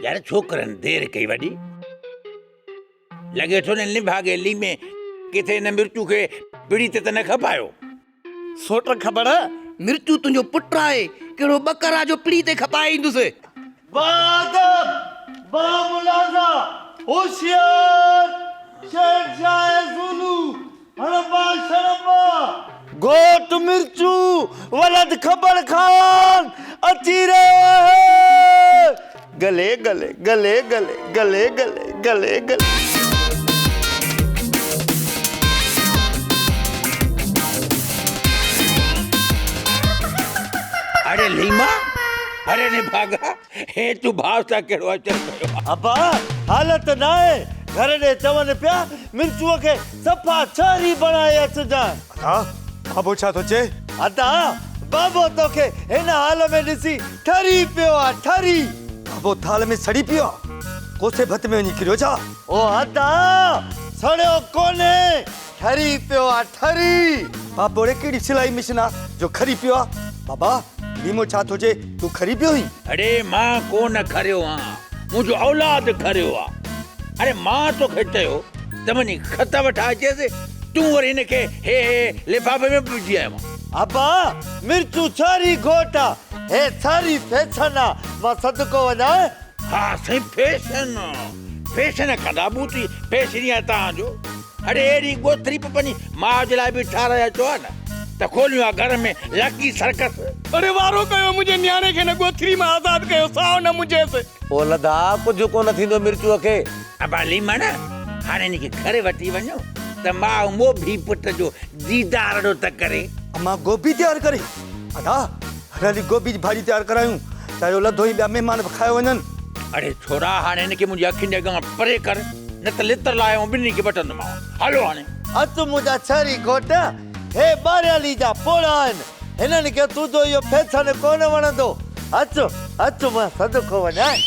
يار ڇوڪرن دير ڪئي وڏي. لڳي ٿو نه نڀاڳي ليمي ڪٿي هن مرچو کي پڙي تي ته نه کپايو. سوٽ کبڙ، مرچو تنهنجو پٽ آهي، ڪهڙو ٻڪر آ جو پڙي تي کپائي ايندس. باادب، باملاحظه، هوشيار، شهنشاهه زولو، هڻبا شڻبا. گهوٽ مرچو ولد کبڙ خان اچي رهيو آهي. گلي گلي گلي گلي گلي گلي گلي گلي. اڙي ليما، اڙي نڀاڳا، هي تون ڀاء سان ڪهڙو اچر ڪيو آ. ابا حالت ناهي، گهر ڏي چون پيا مرچوء کي صفا ڇهري بڻائي اچجانء. ادا بابو ڇا ٿو چئي؟ ادا بابو توکي هن حال ۾ ڏسي ٺري پيو آ ٺري. بابو ٿال ۾ سڙي پيو آ؟ ڪوسي ڀت ۾ وڃي ڪريو ڇا؟ او ادا سڙيو ڪونهي ٺري پيو آ ٺري. بابو ڙي ڪهڙي سلائي مشين آ جو کري پيو آ. بابا ليمو ڇا ٿو چئي تون کري پيو هين؟ اڙي مان ڪونه کريو آن منهنجو اولاد کريو آ. اڙي مان توکي چيو ته وڃي خط وٺا اچيس تون وري هن کي هي هي لفافي ۾ به وجهي آيو آن. ابا مرچون ڇاري گهوٽ آ هي ڇاري فيشن آ مان صدقو وڃان. ها سائين فيشن فيشن ڪندا ٻوٽي فيشني آ توهان جو. اڙي اهڙي ڳوٿري به پنهنجي ماء جي لاء به ٺاهرائي اچو ها نه ته کوليون ها گهر ۾ لڪي سرڪس. اڙي وارو ڪيو منهنجي نياڻي کي هن ڳوٿري مان آزاد ڪيو ساهه نه منجهيس. پوء لڌا ڪجهه ڪونه ٿيندو مرچوء کي. ابا ليمڻ هاڻي هن کي گهر وٺي وڃو ته ماء موڀي پٽ جو ديدار اڙو ته ڪري. امان گوبي تيار ڪري. ادا هل هلي گوبي جي ڀاڄي تيار ڪرايون چاهي لڌو ۽ ٻيا مهمان به کايو وڃن. اڙي ڇورا هاڻي هن کي منهنجي اکين جي اڳيان پري ڪر نه ته لتر لاهي آئون ٻنهي کي وٺندومانو. هلو هاڻي. اچ منهنجا ڇري گهوٽ، هي ٻاريالي جا پوڙها آهن، هنن کي تنهنجو اهو فيشن ڪونه وڻندو. اچ، اچ مان صدقو وڃانء.